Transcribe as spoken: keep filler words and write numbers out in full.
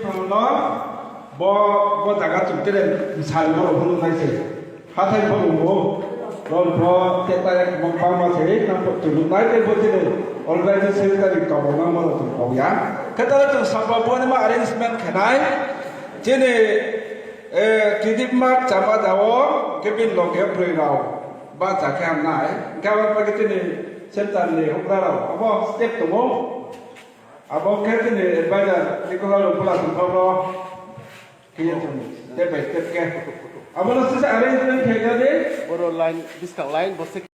Tongno bo, bo jaga chwng tere sal borok phunuk nai se. Hathai phunuk bo. Rol bo te ta ek mok bangma se, nang bo chwng nai te bo chwng already secretary kabo nang borok chwng kabo ya. Khe ta chwng sabo bo ni ma arrangement khanai. Chini, eh, Tridip Mark chama jao, kebin loge broi rao. Ba jakhe hamnai. Gabang pagi chini center ni hukla rao. Abo step tongo. Abo khe chini advisor Nikolai Rongphula Songkhorno khe chwng step by step khe. Abono sisa arrangement khe jadi. Boro line, buskang line, bo se